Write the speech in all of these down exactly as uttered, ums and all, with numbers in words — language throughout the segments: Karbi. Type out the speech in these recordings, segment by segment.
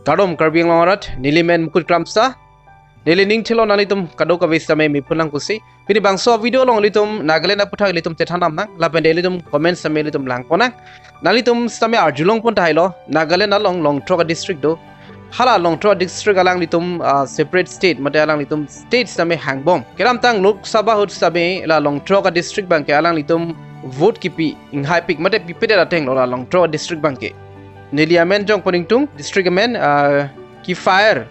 Kardom Karbi Anglong arat, neli men Mukut Kramsa. Neli ning thelo nanglitum kadokave sitame mephu nang pusi. Pini bangso video along ilitum Nagaland aputhak ilitum chethan damnang, lapen ilitum comment sitame ilitum langpon nang. Nanglitum sitame arjulong pon tahai lo, Nagaland along Longtrok district do. Hala Longtrok district alanglitum, ah, separate state, mate alanglitum state sitame hangbom. Kedamtang Lok Sabha ahut sitame la Longtrok district abangke alanglitum vote kipi inghaipik, mate pipedet ateng lo la Longtrok district abangke. Neli amen jong pon ingtung, district amen, ah, Kiphire,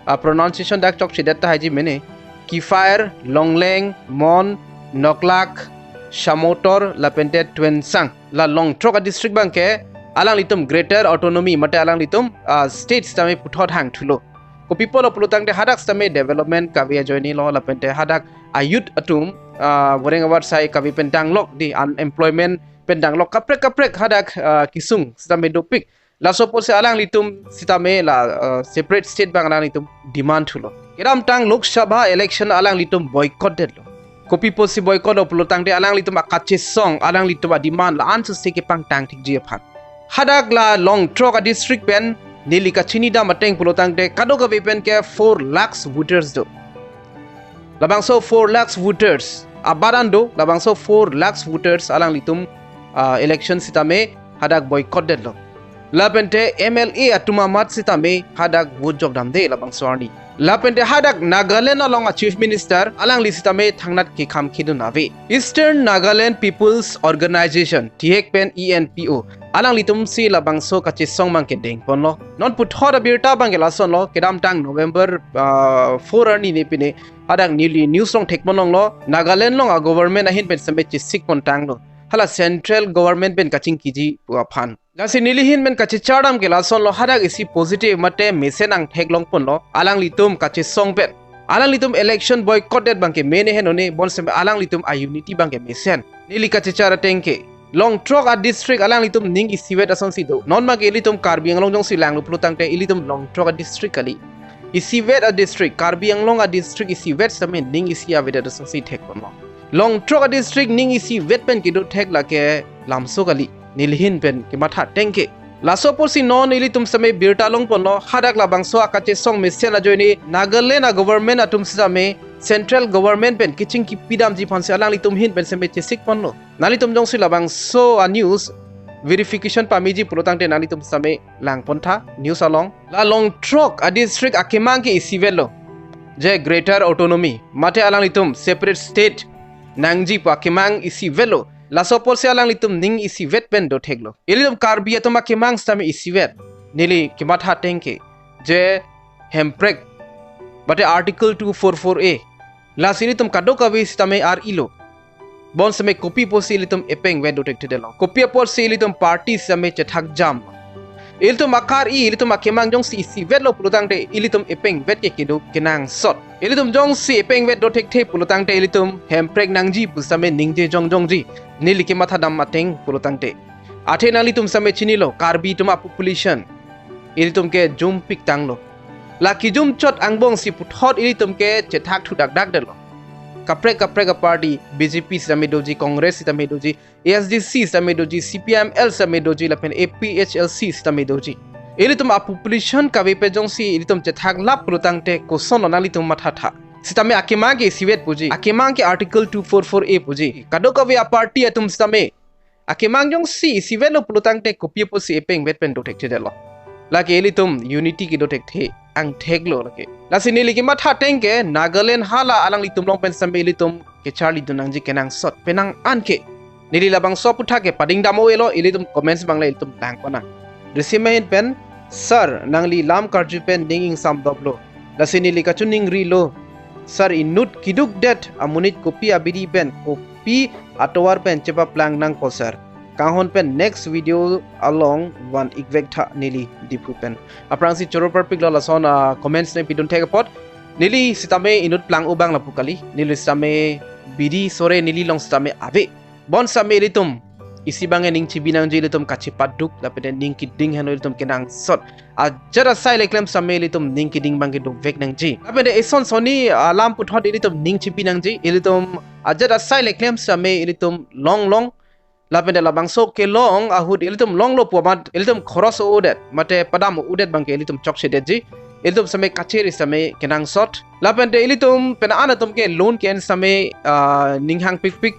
ah, pronunciation dak chokchedet tahai ji mene. Kiphire, Longleng, Mon, Noklak, Shamotor, lapente Tuensang. La Longtrok district abangke alanglitum greater autonomy, mate alanglitum, ah, state sitame puthot hangthulo. Kopi apotlo pulotangte hadak sitame development kave ajoine lo, lapente hadak a-youth atum, ah, voreng avat sai kave pen danglok di, unemployment pen danglok kaprek kaprek hadak, ah, kesung sitame dopik. Laso apotsi alanglitum sitame la, ah, separate state abang alanglitum demand thulo. Kedamtang Lok Sabha election alanglitum boycott detlo. Kopi apotsi boycott lo pulotangte alanglitum akachesong, alanglitum a-demand la-an suse kepangtang thikji aphan. Hadak la Longtrok district pen neli kachini dam ateng pulotangte kadokave pen ke four lakhs voters do. Labangso four lakhs voters abaran do, labangso four lakhs voters alanglitum, ah, election sitame hadak boycott detlo. Lapente M L A atum amat sitame hadak vote jok damde labangso arni. Lapente hadak Nagaland along a-Chief Minister alangli sitame thangnat kekham kedun ave. Eastern Nagaland People's Organization, thihek pen E N P O, alanglitum si labangso kachesong abangke dengponlo. Non puthot abirta abangke lasonlo, kedamtang November, ah, four arni ne pine hadak neli news along thekpon longlo, Nagaland along a-government ahin pen sitame chesik pontanglo. Hala central government pen kachingkiji pu aphan. Lasi neli ahin pen kachechar dam ke lasonlo, hadak isi positive mate mesen angthek longponlo alanglitum kachesong pen. Alanglitum election boycott det abangke mene henone, bonsitame alanglitum a-unity abangke mesen. Neli kachechar ateng ke Longtrok a-district alanglitum ning isivet asonsi do. Non abangke ilitum Karbi Anglong jongsi langlo pulotangte ilitum Longtrok a-district kali. Isivet a-district, Karbi Anglong a-district isivet sitame ning isi avedet asonsi thekponlo. Longtrok a-district ning isivet pen kedo thek lake lamso kali. Neli ahin pen kematha ateng ke. Laso apotsi non ilitum sitame birta longponlo, hadak labangso akachesong mesen ajoine Nagaland a-government atum sitame central government pen kachingkipi damji aphansi alanglitum ahin pen sitame chesikponlo. Nanglitum jongsi labangso a-news verification pameji pulotangte nanglitum sitame langpontha news along. La Longtrok a-district akemang ke isivetlo, je greater autonomy mate alanglitum separate state nangji pu akemang isivetlo. Laso apotsi alanglitum ning isivet pen dotheklo. Ilitum Karbi atum akemang sitame isivet. Neli kematha ateng ke je hemprek mate Article two four four A, lasi ilitum kadokave sitame ar-ilo. Bonsitame kopi apotsi ilitum epeng vet dothekthedetlo? Kopi apotsi ilitum party sitame chethakjam? Ilitum akar-i, ilitum akemang jongsi isivetlo pulotangte ilitum epeng vet ke kedo kenangsot. Ilitum jongsi epeng vet dothekthe pulotangte ilitum hemprek nangji pu sitame ningje jongjongji. Neli kematha dam ateng pulotangte. Athe nanglitum sitame chinilo, Karbi atum a-population ilitum ke jumpik tanglo. La kejum chot angbongsi puthot ilitum ke chethak thudakdakdetlo. Kaprek kaprek a-party, B J P sitame doji, Congress sitame doji, A S D C sitame doji, C P I M L sitame doji, lapen A P H L C sitame doji. Ilitum a-population kave pen jongsi ilitum chethaklap pulotangte kosonlo nanglitum mathatha? Sitame akemang ke isivet puji, akemang ke Article two four four A puji. Kadokave a-party atum sitame akemang jongsi isivetlo pulotangte kopi apotsi epeng vet pen dothekthedetlo? Lake ilitum unity kedothekthe angtheklo lake. Lasi neli kematha ateng ke Nagaland hala alanglitum along pen sitame ilitum kecharlidun nangji kenangsot penang an ke. Neli labangso aputhak ke pading dam-o-elo, ilitum comments abang le ilitum langpon nang. Risima ahin pen, sir, nangli lam karju pen ning ingsam doplo. Lasi neli kachiningrilo. Sir, inut keduk det amonit kopi abidi pen, kopi atovar pen chepaplang nangpo sir. Kanghon pen next video along van-ikvek tha neli Diphu pen. Aphrangsi choro parpiklo lason, ah, comments ne pidun thek apot. Neli sitame inut plang-o abang lapu kali. Neli sitame bidi sore neli along sitame ave. Bonsitame ilitum isi abang ning chibi nangji, ilitum kachepaduk, lapente ning keding henlo ilitum kenangsot. Ajat asai le klem sitame ilitum ning keding abangke dovek nangji. Lapente eson sonni alam puthot ilitum ning chibi nangji, ilitum ajat asai le klem sitame ilitum longlong Lapen te labangso kelong ahut ilitum longlo pu amat ilitum khoros o-odet, mate padam o-odet abangke ilitum chokchedetji. Ilitum sitame kachiri sitame kenangsot. Lapen te ilitum pen-an atum ke loan ke-en sitame, ah, ninghang pikpik.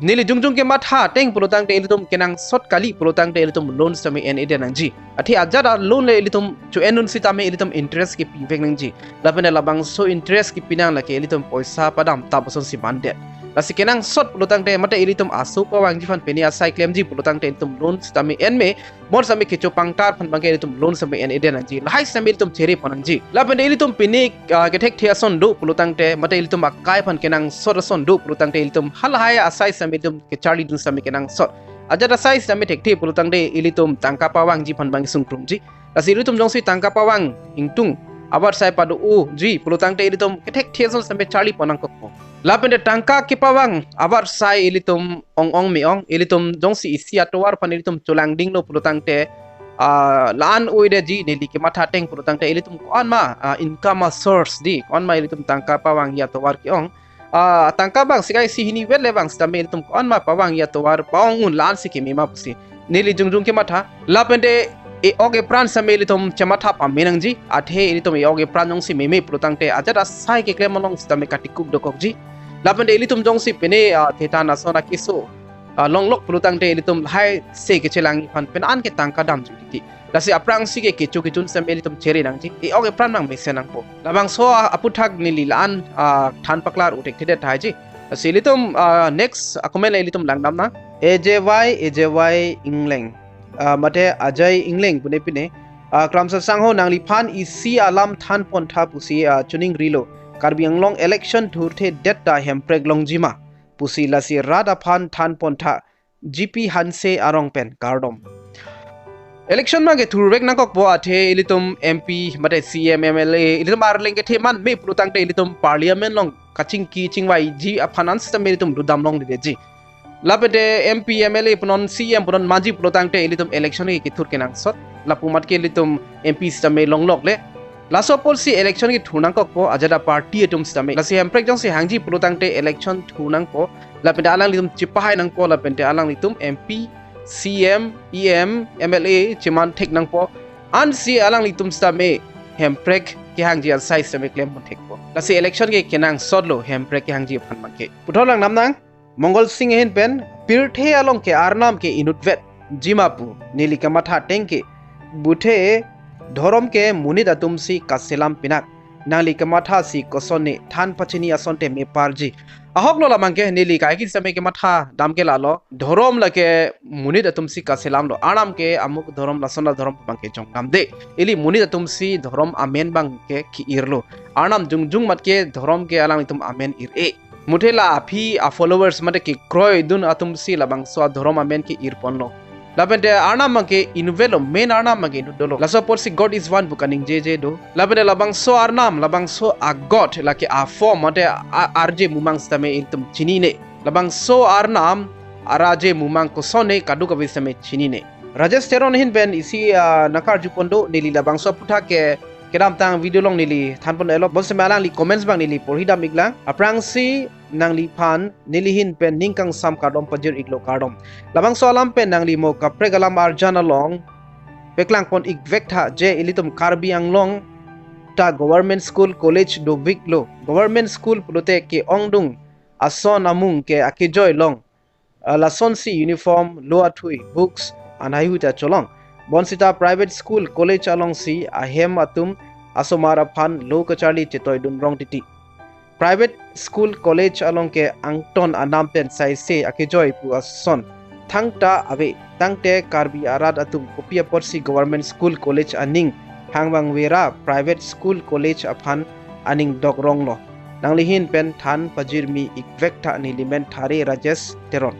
Neli jongjong kematha ateng pulotangte ilitum kenangsot kali pulotangte ilitum loan sitame en-edet nangji. Athe ajat a-loan le ilitum cho-endun sitame ilitum interest kepivek nangji. Lapen labangso interest kepi nang lake ilitum poisa padam tap asonsi mandet. Lasi kenangsot pulotangte mate ilitum aso pavangji aphan pini asai klemji pulotangte ilitum loan sitame enme, bonsitame kecho pangtar aphan abangke ilitum loan sitame en-edet nangji. Lahai sitame ilitum chere pon nangji. Lapen ilitum pini, ah, kethekthe ason do pulotangte mate ilitum akai aphan kenangsot ason do pulotangte ilitum halahai asai sitame ilitum kecharlidun sitame kenangsot. Ajat asai sitame thekthe pulotangte ilitum tangka pavangji aphan abang sungkrungji. Lasi ilitum jongsi tangka pavang ingtung avarsai pado-oji pulotangte ilitum kethekthe ason sitame charli pon nangkokpo. Lapen te tangka kepavang avarsai ilitum ong-ong me-ong, ilitum jongsi isi atovar aphan ilitum cholangdinglo pulotangte, ah, la-an o-edetji neli kematha ateng pulotangte ilitum ko-an ma, ah, income a-source di, ko-an ma ilitum tangka pavangji atovar ke-ong. Ah, tangka abang sikai isi hini vet le abang sitame ilitum ko-an ma pavangji atovar pa-ong un, la-ansi keme ma pusi neli jongjong kematha. Lapen te e-ok epran sitame ilitum chematha pame nangji. Athe ilitum e-ok epran jongsi meme pulotangte ajat asai keklem along sitame katikuk dokokji. Lapen te ilitum jongsi pini, ah, thetan ason akeso, ah, longlok pulotangte ilitum lahai se kechelangji aphan pen-an ke tangka damji titi. Lasi aphrangsi ke kecho kejun sitame ilitum chere nangji. E-ok epran abang mesen nangpo. Labangso a-, aputhak neli la-an, ah, than paklar u thekthedet tahai ji. Lasi ilitum, ah, next a-comment le ilitum langdam nang. A J Y, A J Y Engleng. Ah, mate Ajay Engleng pune pine. Ah, Kramsa Sangho, nangliphan isi alam than pontha pusi, ah, choningrilo. Karbi Anglong election thurthedet ta Hemprek longji ma pusi, lasi rat aphan than pontha. G P Hanse arong pen kardom. Election abangke thurvek nangkokpo, athe ilitum M P mate C M, M L A, ilitum arleng kethe manme pulotangte ilitum parliament along kachingki chingvaiji aphan an sitame ilitum dodam longledetji. Lapen te M P, M L A punon, C M punon maji pulotangte ilitum election ke kethur kenangsot. Lapu amat ke ilitum M P sitame longlokle. Laso apotsi election kethur nangkokpo, ajat a-party atum sitame. Lasi Hemprek jongsi hangji pulotangte election thur nangpo. Lapen te alanglitum chepahai nangpo, lapen te alanglitum M P, C M, E M, M L A cheman thek nangpo. Ansi alanglitum sitame Hemprek kehangji asai sitame klem pon thekpo. Lasi election ke kenangsotlo Hemprek kehangji aphan abangke. Puthot langdam nang. Mongol Singh ahin pen, pirthe along ke arnam ke inutvetji ma pu neli kematha ateng ke, buthe dhorom ke monit atumsi kaselam pinak. Nangli kemathasi kosonne than pachini asonte meparji. Ahoklo la abangke, neli kaike sitame kematha dam ke lalo. Dhorom lake monit atumsi kaselamlo. Arnam ke amuk dhorom lason adhorom abangke jongdamde. Ili monit atumsi dhorom amen abangke ki-irlo. Arnam jongjong amat ke dhorom ke alanglitum amen ir-e. Muthe la aphi a-followers mate kekroidun atumsi labangso adhorom amen ke-ir ponlo. Lapen te arnam abangke inutvetlo, main arnam abangke inut dolo. Laso apotsi God is one pu kaningjeje do. Lapen te labangso arnam, labangso a-god, lake a-form mate a-, arje mumang sitame ilitum chinine. Labangso arnam, arje mumang kosonne kadokave sitame chinine. Rajesh Teron ahin pen isi, ah, nangkarju pon do, neli labangso aputhak ke kedamtang video along neli than pon-elo, bonsitame alangli comments abang neli porhi dam iklang. Aphrangsi nangliphan neli ahin pen ning kangsam kardom pajir iklo, kardom. Labangso alam pen nangli mo kaprek alam arjan along paklang pon ikvek tha je ilitum Karbi Anglong ta government school college doveklo. Government school pulote ke-ongdung ason amung ke akejoi along, ah, lasonsi uniform, lo athui, books, anhaihui ta cholong. Bonsita private school, college alongsi ahem atum asomar aphan lo kacharli chetoidun rong titi. Private school, college along ke angton anam pen saise akejoi pu ason thangta ave, tangte Karbi arat atum kopi apotsi government school, college aning hang vangve ra private school, college aphan aning dok ronglo. Nangli ahin pen than pajirmi ikvek tha, neli men Thare Rajesh Teron.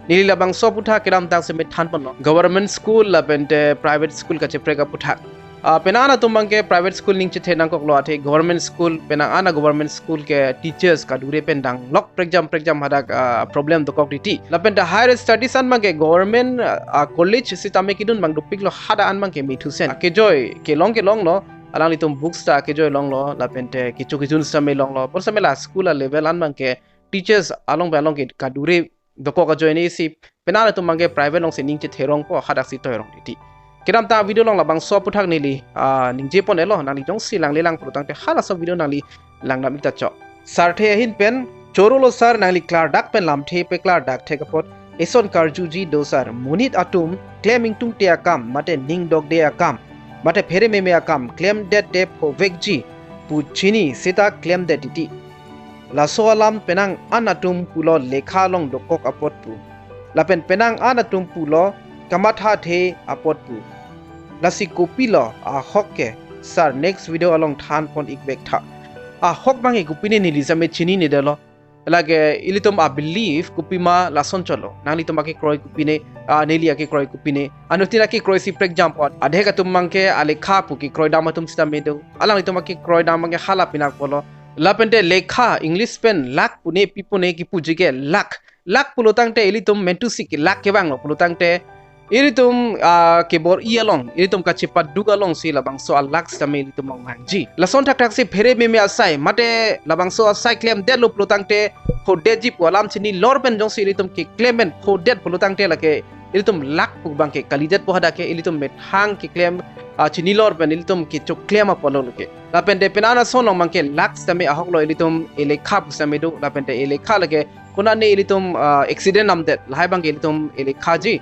Neli labangso aputhak kedamtang sitame than ponlo. Government school lapen te private school kacheprek aputhak. Ah, penang an atum abangke private school ning chethe nangkoklo, athe government school, penang an a-government school ke teachers kadure pen danglok prekjam prekjam hadak, ah, problem dokok titi. Lapen te higher studies an abangke government, ah, college sitame kedun abang dopiklo, hadak an abangke methusen. Akejoi kelong kelonglo, alanglitum books ta akejoi longlo, lapen te kecho kejun sitame longlo. Bonsitame la school a-level an abangke teachers along pen along ke kadure dokok ajoine si penang atum abangke private alongsi ning chetherongpo, hadak si toherong titi. Kedamtang video along labangso aphuthak neli ah, ningje pon-elo, nangli jongsi langle lang pulotangte halaso video nangli langdam-ik ta chok. Sarthe ahin pen, choro lo sir, nangli klardak pen lamthe peklardak thek apot eson karjuji do sir, monit atum klem ingtungte akam mate ning dokde akam mate phere meme akam klemdet te phovekji pu chini seta klemdet titi. Laso alam penang an atum pulo lekha along dokok apot pu. Lapen penang an atum pulo kamathathe apot pu. Lasi kopilo ahok ke, sir, next video along than pon-ik vek tha. Ahok abangke kopine neli same chininedetlo. Lake ilitum a-belief kopima lason cholo. Nanglitum akekroi kopine, ah, neli akekroi kopine. Anuttin akekroi si prekjam pon. Adhek atum abangke alekha pu kekroidam atum sitame do. Alanglitum akekroidam abangke hala pinak pulo. Lapente lekha English pen lakh pune pi pune kipuji ke lakh. Lakh pulotangte ilitum mentu si ke lakh kevanglo pulotangte ilitum ah, kebor-i along, ilitum kachepaduk alongsi labangso a-lakh sitame ilitum along hangji. Lason thakthak si phere meme asai mate labangso asai klemdetlo pulotangte phodetji pu alam chinilor pen jongsi ilitum keklem pen phodet pulotangte lake ilitum lakh pu abangke kalidetpo, hadak ke ilitum methang keklem ah, chinilor pen ilitum kechoklem apotlo lake. Lapente penang ason along abangke lakh sitame ahoklo ilitum elekha pu sitame do, lapente elekha lake konane ilitum ah, accident namdet lahai abangke ilitum elekhaji.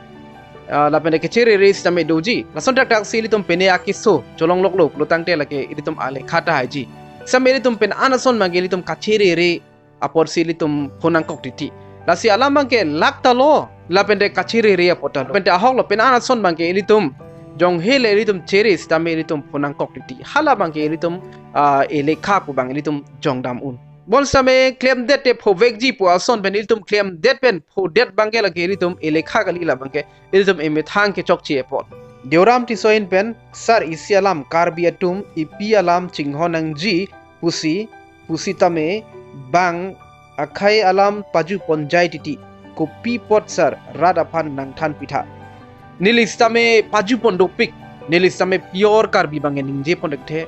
Ah, lapente kachere re sitame doji. Lason thakthak si ilitum pine akeso cholongloklo pulotangte lake ilitum alekha tahaiji. Same ilitum penang ason abangke ilitum kachere re apotsi ilitum pho nangkok titi. Lasi alam abangke lakh talo, lapente kachere re apot talo. Lapente ahoklo penang ason abangke ilitum jonghele ilitum chere sitame ilitum pho nangkok titi. Hala abangke ilitum ah, elekha pu abang ilitum jongdam un. Bonsitame klemdet te phovekji pu ason pen ilitum klemdet pen phodet abangke lake ilitum elekha kali, la abangke ilitum emethang kechokche apot. Deoram Tisso ahin pen, sir, isi alam Karbi atum ipi alam chinghon nangji pusi pusitame bang akhei alam paju ponjai titi. Kopi apot sir, rat aphan nangthan pitha. Neli sitame paju pon dopik. Neli sitame pure Karbi abangke ningje pon thekthe.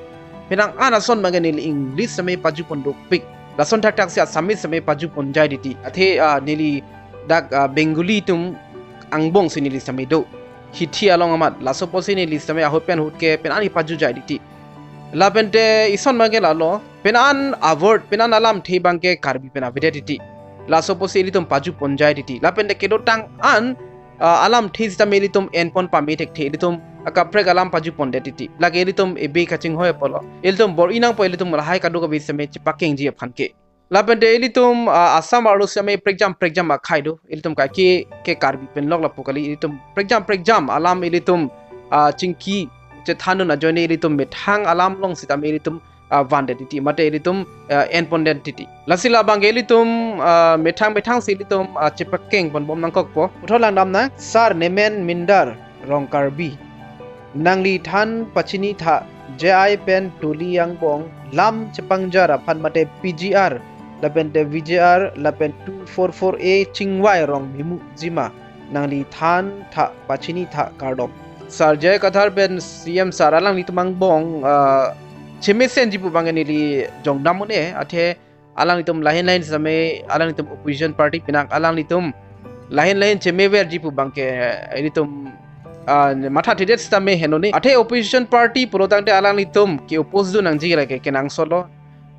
Penang an ason abangke neli English sitame paju pon dopik. Lason thakthak si Assamese sitame paju ponjai titi. Athe ah, neli dak ah, Bengali atum angbong si neli sitame do. Hithi along amat. Laso apotsi neli sitame ahut pen ahut ke penang an kepajujai titi. Lapente ison abangke lalo, penang an a-word, penang an alamthe abangke Karbi pen avedet titi. Laso apotsi ilitum paju ponjai titi. Lapente kedotang an ah, alamthe sitame ilitum en pon pame thekthe, ilitum akaprek alam paju pondet titi. Lake ilitum ebe kachinghoi apotlo. Ilitum bor-i nangpo, ilitum lahai kadokave sitame chepakengji aphan ke. Lapente ilitum ah, Assam arlo sitame prekjam prekjam akhei do. Ilitum kaike ke Karbi pen lok lapu kali, ilitum prekjam prekjam alam ilitum ah, chingki chethandun ajoine ilitum methang alam along sitame ilitum ah, vandet titi mate ilitum ah, en pondet titi. Lasi la abangke ilitum ah, methang methang si ilitum ah, chepakeng ponbom nangkokpo. Puthot langdam nang, sir, nemen Mindar, rong Karbi. Nangli than pachini tha, J I pen Tuli angbong lam chepangjar aphan mate P G R, lapente V J R, lapen two four four A chingvai rong memu jima. Nangli than tha pachini tha kardom. Sir J I Kathar pen C M sir alanglitum angbong ah, chemesenji pu abangke neli jongdam un-e, athe alanglitum lahin lahin sitame alanglitum opposition party pinak alanglitum lahin lahin chemeverji pu abangke ilitum ah, mathathedet sitame henone. Athe opposition party pulotangte alanglitum ke-oppose dun nangji lake kenangsotlo.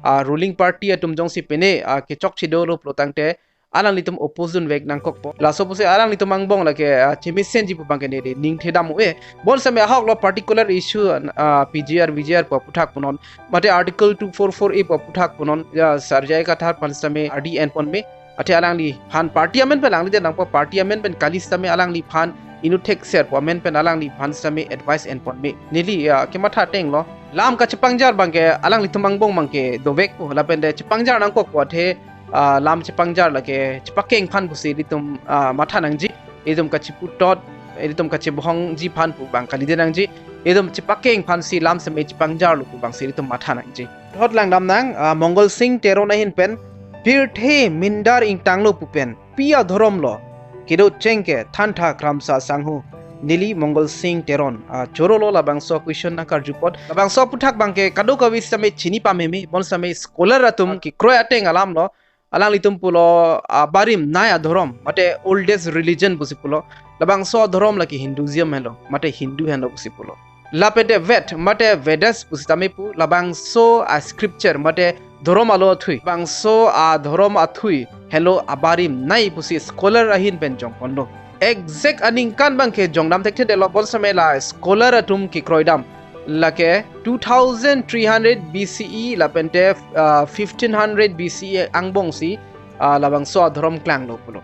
Ah, ruling party atum jongsi pine ah, kechokche dolo pulotangte alanglitum oppose dun vek nangkokpo. Laso apotsi alanglitum angbong lake ah, chemesenji pu abangke neli ning thedam un-e. Bonsitame ahoklo particular issue ah, P G R V J R pu aphuthak punon, mate Article two four four A pu aphuthak punon, ya, Sir J I Kathar aphan sitame ardi en ponme. Athe alangliphan party amen pen langledet nangpo, party amen pen kali sitame alangliphan inut thekser pu amen pen alangliphan sitame advice en ponme. Neli ah, kematha atenglo. Lam kachepangjar abangke alanglitum angbong abangke dovekpo, lapente chepangjar nangkokpo, athe ah, lam chepangjar lake chepakeng aphan pusi ilitum ah, matha nangji. Ilitum kacheputot, ilitum kachebohongji aphan pu abang kalidet nangji. Ilitum chepakeng aphansi lam sitame chepangjarlo pu abangsi ilitum matha nangji. Thot langdam nang ah, Mongol Sing Teron ahin pen, pirthe Mindar ingtanglo pu pen pi adhorom lo, kedo chengke thantha kramsa sangho. Neli Mongol Sing Teron ah, choro lo labangso question nangkarju apot. Labangso aphuthak abangke kadokave sitame chini pameme, bonsitame scholar atum kekroi ateng alamlo. Alanglitum pulo abarim nai adhorom, mate oldest religion pusi pulo. Labangso adhorom lake Hinduism henlo, mate Hindu henlo pusi pulo. Lapente Ved, mate Vedas pusitame pu, labangso a scripture, mate dhorom alo athui, labangso adhorom athui henlo abarim nai pusi scholar ahin pen jongponlo. Exact aningkan abangke jongdam thekthedetlo, bonsitame la scholar atum kekroidam lake two thousand three hundred B C E lapente, ah, fifteen hundred B C E angbongsi, ah, labangso adhorom klanglo pulo.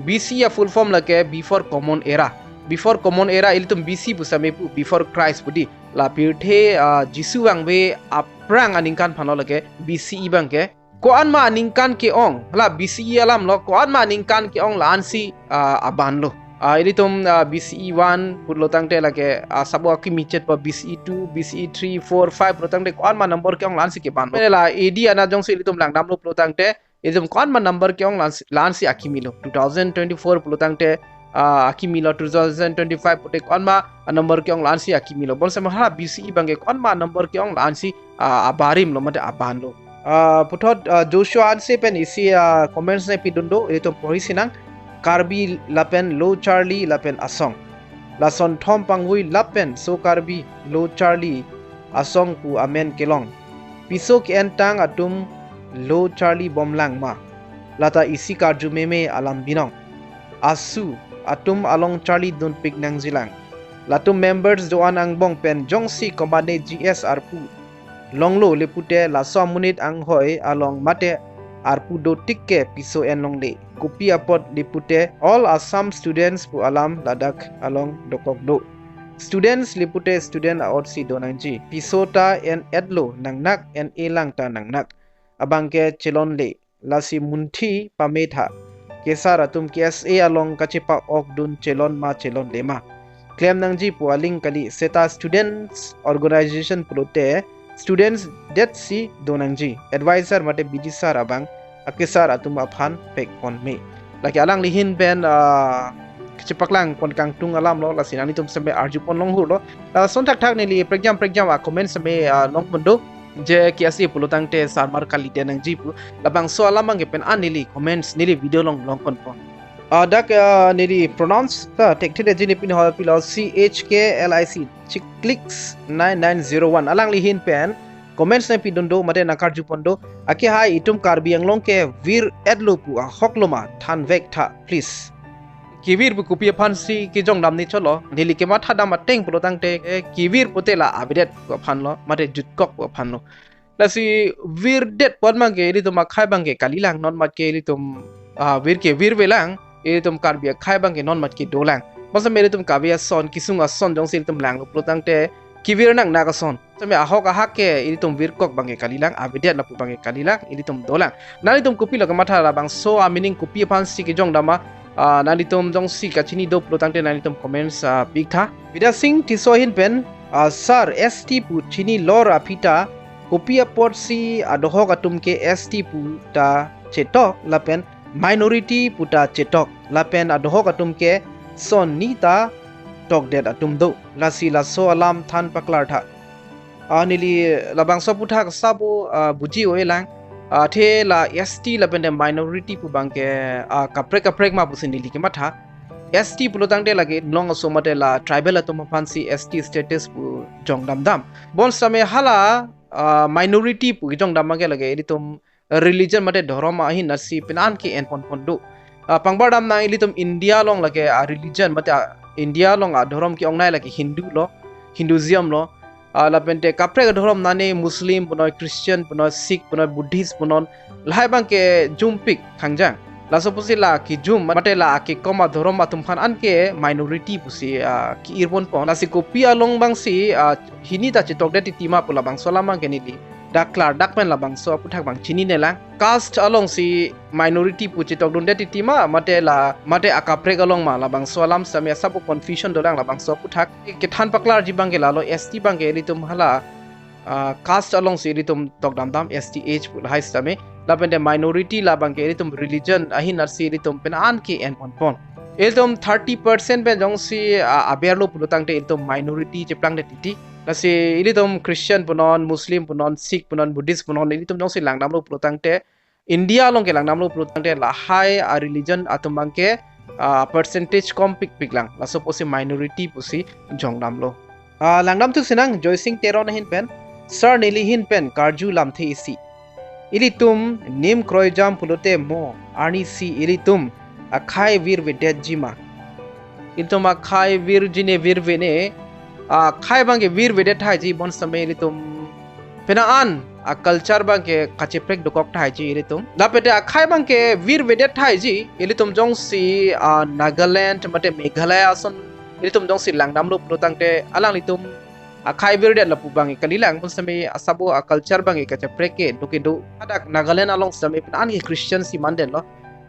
B C E a full form lake before Common Era. Before Common Era ilitum B C pusitame pu, before Christ pu dei. La pirthe, ah, Jisu vangve aphrang aningkan aphanlo lake B C E abangke. Ko-an ma aningkan ke-ong, la B C E alamlo, ko-an ma aningkan ke-ong la-ansi, ah, aban lo. Ah, ilitum, ah, B C E one pulo tangte lake, ah, sabo akimi chet pa B C E two, B C E three, four, five pulo tangte ko-an ma number ke-ong la-ansi keban lo. Mane la A D anat jongsi ilitum langdamlo pulo tangte, ilitum ko-an ma number ke-ong la-ansi, la-ansi akimi lo. Two thousand twenty-four pulo tangte, ah, akimi lo, two thousand twenty-five pute ko-an ma number ke-ong la-ansi akimi lo. Bonsitame ha B C E abangke ko-an ma number ke-ong la-ansi, ah, abarim lo, mate aban lo. Ah, puthot, ah, Joshua Hanse pen isi, ah, comments nangpidun do, ilitum porhi sinang. Karbi lapen Lo Charli lapen asong. Lason thom pangvui lapen so Karbi Lo Charli asong pu amen kelong. Piso ke-entang atum Lo Charli bomlang ma? Lata isi karju meme alam binong. Asu atum along charlidunpik nangjilang. Latum members do-an angbong pen jongsi komatne G S arpu longlo le pute laso amonit anghoi along mate arpu dotik ke piso en longle. Kopi apot le pute All Assam Students pu alam ladak along dokok do. Students le pute student a-otsi do nangji. Piso ta en-etlo nangnak, en-elang ta nangnak. Abangke chelonle. Lasi munthi pametha. Kesar atum K S A along kachepa-okdun chelon ma chelonle ma klem nangji pu aling kali, seta students organization pulote students detsi do nangji. Advisor mate B D sir abang akesar atum aphan pekpon me. Lake alangli ahin pen, ah, kachepaklang pon kangtung alamlo, lasi nanglitum seme arjupon longhurlo. Lason thakthak neli prekjam prekjam a comment seme, ah, longpon do. Je K S A pulo tangte sarmar kalite nangji pu. Labangso alam abangke pen-an neli comments, neli video along longponpon. Ah, dak, ah, neli pronounce ta thekthedetji, ne pin hoi pilo C H K L I C, Chikliks nine nine zero one. Alangli ahin pen comments nangpidun do, mate nangkarjupon do. Akehai itum Karbi Anglong ke vir-etlo pu ahoklo ma? Thanvek tha, please. Kevir pu kopi aphansi kejongdam ne cholo, neli kemathadam ateng pulo tangte, eh, kevir pute la avedet pu aphanlo, mate jutkok pu aphanlo. Lasi virdet pu an abangke ilitum akhei abangke kalilang, non mat ke ilitum, ah, vir ke virvelang, ilitum Karbi akhei abangke non mat ke dolang. Bonsitame ilitum kave ason, kesung ason jongsi ilitum langlo pulo tangte, kevir nangnak ason. Seme ahok ahak ke ilitum virkok abangke kalilang, avedet lapu abangke kalilang, ilitum dolang. Nanglitum kopilo kematha, labangso a meaning kopi aphansi kejongdam ma, ah, nanglitum jongsi kachini do pulo tangte nanglitum comments, ah, piktha. Vidya Singh Tisso ahin pen, ah, sir, S T pu chini lor aphi ta, kopi apotsi adohok atum ke S T pu ta chetok lapen minority pu ta chetok lapen adohok atum ke son ni ta tokdet atum do. Lasi laso alam than paklar tha. Ah, neli labangso aputhak sabo, ah, buji-o-elang. Ah, athe la S T lapente minority pu abangke, ah, kaprek kaprek ma pusi neli kematha. S T pulo tangte lake inglong aso mate la tribal atum aphansi S T status pu jongdamdam. Bonsitame hala, ah, minority pu kejongdam abangke lake ilitum religion mate dhorom ahin nasi pen-an ke enponpon do. Ah, pangbardam nang, ilitum India along lake a religion mate a India along adhorom ke-ongnei lake Hindu lo, Hinduism lo. Ah, lapente kaprek adhorom nane Muslim punoi, Christian punoi, Sikh punoi, Buddhist punon, lahai abangke jumpik khangjang. Laso pusi la kejum mate la akekom adhorom atum aphan anke minority pusi, ah, ke-irponpon. Lasi kopi along abangsi, ah, hini ta chetokdet titi ma pu labangso alam abangke neli dak klardak pen labangso aputhak abang chininelang. Caste alongsi minority pu chetokdundet titi ma, mate la, mate akaprek along ma, labangso alam sitame asap confusion dolang labangso aputhak. Kethan paklarji abangke lalo, S T abangke ilitum hala, ah, caste alongsi ilitum tokdamdam, S T H pu lahai sitame. Lapente minority la abangke ilitum religion ahin nasi ilitum pen-an ke enponpon. Ilitum thirty percent pen jongsi, ah, aberlo pulo tangte ilitum minority cheplangdet titi. Lasi ilitum Christian punon, Muslim punon, Sikh punon, Buddhist punon, ilitum jongsi langdamlo pulo tangte, India along ke langdamlo pulo tangte lahai a religion atum abang ke, ah, percentage kom pikpik lang. Laso pusi minority pusi jongdamlo. Ah, langdam thu sinang Joysing Teron ahin pen, Sir neli ahin pen karju lamthe isi. Ilitum nim kroijam pulote mo, arnisi ilitum akhai virvedetji ma. Ilitum akhai virji ne virve ne, akhai abang ke virvedet thaiji bonsitame ilitum penang an a culture abang ke kacheprek dokok thaiji ilitum. Lapen te akhai abang ke virvedet thaiji ilitum jongsi, ah, Nagaland mate Meghalaya ason ilitum jongsi langdamlo pulo tangte alanglitum akhai virdet lapu abang ke kalilang bonsitame asabo a culture abang ke kacheprek kedo kedo. Hadak Nagaland along sitame penang an ke Christian si mandenlo.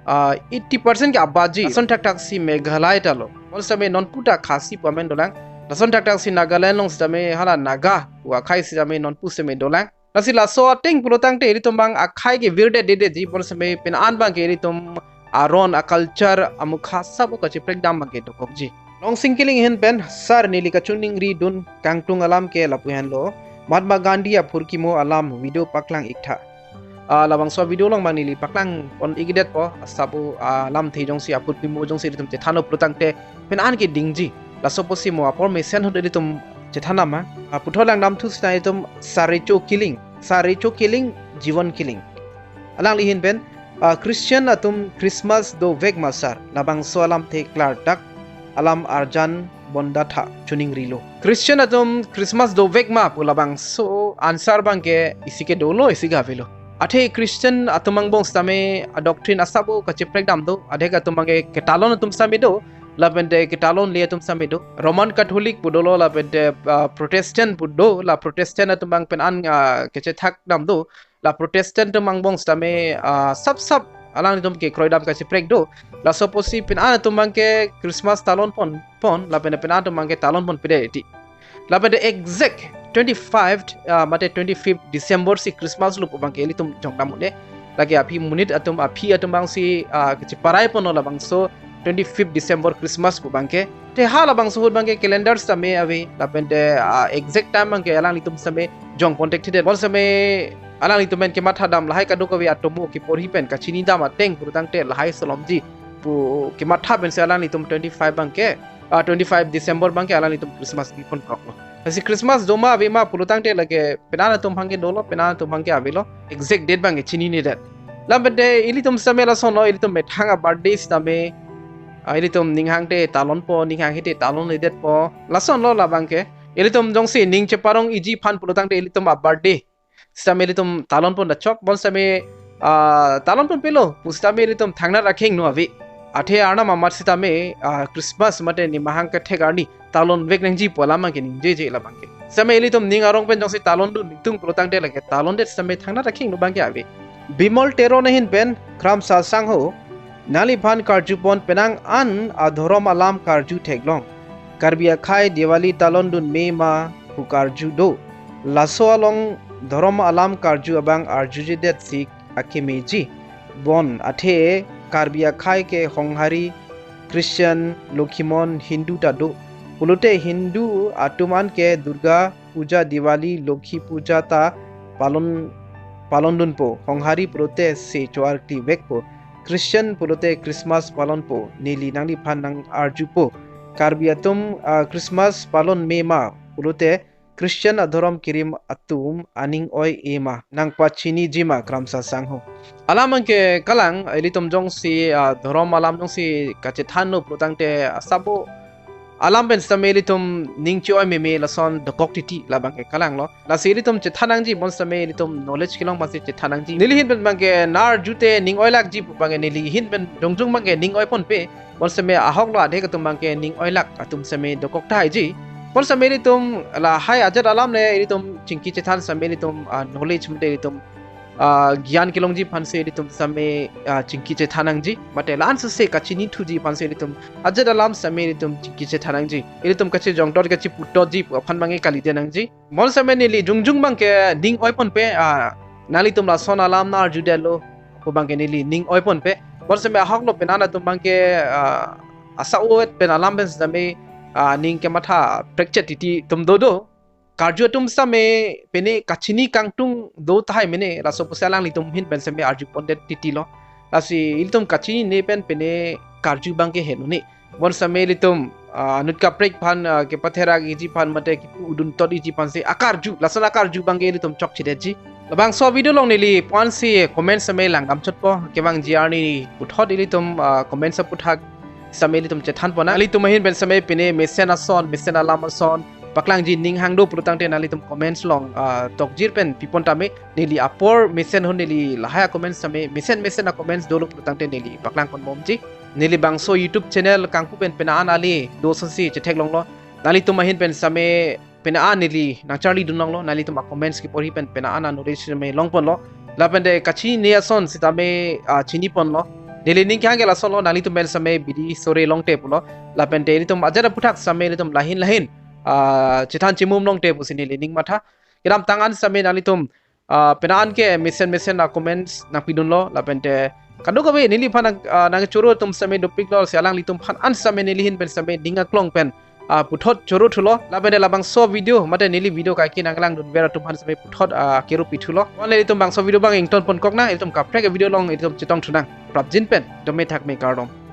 Ah, eighty percent ke abaji. Ason thakthak si Meghalaya ta lo. Bonsitame nonpu ta Khasi pu amen dolang. Ason thakthak si Nagaland along sitame hala Naga pu akhai sitame nonpu sitame dolang. Lasi laso ateng pulo tangte ilitum abang akhai ke virdededetji bonsitame penang an abang ke ilitum aron a culture amukha asabo kacheprek dam abang ke dokokji. Longsing Killing ahin pen Sir neli kachiningri dun kangtung alam ke lapu henlo, Mahatma Gandhi aphurkimo alam video paklang iktha. Ah, labangso video along abang neli paklang pon ikdetpo, asabo, ah, lamthe jongsi aphurkimo jongsi ilitum chethanlo pulo tangte penang an ke dingji. Laso pusi mo apor mesen ahut ilitum chethan nama. Ah, puthot langdam thu sinang ilitum Sir Recho Killing, Sir Recho Killing, Jiwon Killing. Alangli ahin pen, ah, Christian atum Christmas dovek ma sir, labangso alamthe klardak alam arjan bondatha chiningrilo. Christian atum Christmas dovek ma pu labangso answer abang ke isi ke dolo, isi ke avelo. Athe Christian atum angbong sitame a doctrine asabo kacheprek dam do, adhek atum abang ke ketalon atum sitame do, lapen te ketalonle atum sitame do. Roman Catholic pu dolo, lapen te, ah, Protestant pu do, la Protestant atum abang penang an, ah, kachethak dam do. La Protestant atum angbong sitame, ah, sap sap alanglitum ke kroidam kacheprek do. Laso pusi penang an atum abang ke Christmas talon pon pon, lapen penang an atum abang ke talon ponpedet ti. Lapen te exact twenty-five, ah, mate twenty-fifth December si Christmas lo pu abang ke ilitum jongdam un-e. Lake aphi monit atum, aphi atum abang si, ah, kacheparai ponlo labangso twenty-fifth December Christmas pu abang ke. Te ha labangso ahut abang ke calendar sitame ave, lapen te, ah, exact time abang ke alanglitum sitame jong contact thidet. Bonsitame alanglitum pen kematha dam lahai kadokave atomo keporhi pen kachini dam ateng pulo tangte lahai solomji pu kematha pensi alanglitum twenty-five abang ke, ah, twenty-five December abang ke alanglitum Christmas bi pon kroklo. Lasi Christmas do ma ave ma pulo tangte lake penang an atum abang ke dolo, penang an atum abang ke avelo. Exact date abang ke chininedet. Lapen te ilitum sitame lasonlo, ilitum methang a birthday sitame, ah, ilitum ninghang te talonpo, ninghanghe te talonledetpo. Lasonlo labang ke. Ilitum jongsi ning cheparong iji aphan pulo tangte ilitum a birthday sitame ilitum talon pon dachok, bonsitame, ah, talon ponpelo pu sitame ilitum thangnat akheng no ave. Athe Arnam amat sitame, ah, Christmas mate nimahang kethek arni talonvek nangji pu alam abang ke ningjeje labang ke. Sitame ilitum ning arong pen jongsi talondun ningtung pulo tangte lake talondet sitame thangnat akheng no abang ke ave. Bimol Teron ahin pen Kramsa Sangho, nangliphan karju pon penang an adhorom alam karju theklong. Karbi akhai Diwali talondun me ma pu karju do. Laso along dhorom alam karju abang arjujedet si akemeji. Bon athe Karbi akhai ke Honghari, Christian, Lokhimon, Hindu ta do. Pulote Hindu atum an ke Durga Puja, Diwali, Lokhi Puja ta palon, palondunpo. Honghari pulote se choarklivekpo. Christian pulote Christmas palonpo. Neli nangliphan nang-arjupo. Karbi atum, ah, Christmas palon me ma pulote Christian adhorom kirim atum aning oi-e ma, nangpachiniji ma Kramsa Sangho. Alam abang ke kalang, ilitum jongsi, ah, dhorom alam jongsi kachethanlo pulo tangte asabo alam pen sitame ilitum ning che-oi meme lason dokok titi labang ke kalanglo. Lasi ilitum chethan nangji bonsitame ilitum knowledge kelong abang si chethan nangji. Neli ahin pen abang ke nar jute ning oilakji pu abang ke neli ahin pen jongjung abang ke ning oi ponpe. Bonsitame ahoklo adhek atum abang ke ning oilak atum sitame dokok thaiji. Bonsitame ilitum lahai ajat alam le ilitum chingki chethan sitame ilitum, ah, knowledge mate ilitum, ah, gyan kelongji aphansi ilitum sitame, ah, chingki chethan nangji. Mate la-an sese kachini thuji aphansi ilitum ajat alam sitame ilitum chingki chethan nangji. Ilitum kachejongtot kacheputotji pu aphan abang ke kalite nangji. Bonsitame neli jongjung abang ke ning oi ponpe, ah, nanglitum lason alam nang-arjudetlo pu abang ke neli ning oi ponpe. Bonsitame ahoklo penang an atum abang ke, ah, asa-o-et pen alam pen sitame, ah, ning kematha prekchet titi atum dodo. karju atum same pine kachini kangtung do tahai mene, laso pusi alanglitum ahin pen same arju pondet titi lo. Lasi ilitum kachinine pen pine karju abangke heno ne. Bon same ilitum, ah, anut kaprek aphan, ah, kepatherak iji aphan mate kipu udun tot iji aphan si akarju, lason akarju abangke ilitum chokchedetji. Labangso video along neli puansi comment same langdamchotpo, kevangji arni puthot ilitum, ah, comment aputhak same ilitum chethan ponnang. Nanglitum ahin pen same pine mesen ason, mesen alam ason paklangji ning hang do pulo tangte nanglitum comments along, ah, tokjir pen pipon tame, neli apor mesen ahut neli lahai a-comments same, mesen mesen a-comments dolo pulo tangte neli paklang ponbomji. Neli bangso YouTube channel kangpu pen pine an ale do asonsi chetheklonglo. Nanglitum ahin pen same pine an neli nangcharlidun longlo, nanglitum a-comments kiporhi pen pine an a-knowledge same longponlo. Lapente kachinine ason sitame, ah, chiniponlo. Neli ning kehang ke lasonlo, nanglitum pen same bidi sore longte pulo. Lapente ilitum ajat aputhak same ilitum lahin lahin, ah, chethan chimum longte pusi neli ning matha. Kedamtang an same nanglitum, ah, pine an ke mesen mesen a-comments nangpidunlo, lapente kadokave neliphan nang, ah, nangchoro atum same dopiklo, si alanglitum aphan an same neli ahin pen same ning aklong pen, ah, puthot choro thulo. Lapente labangso video mate neli video kaike nanglangdunver atum aphan same puthot, ah, kerup pithulo. Wan nelitum bangso video abang ington ponkoknang, ilitum kaprek a-video along ilitum chetong thunang. Prapjin pen dome thakme, kardom.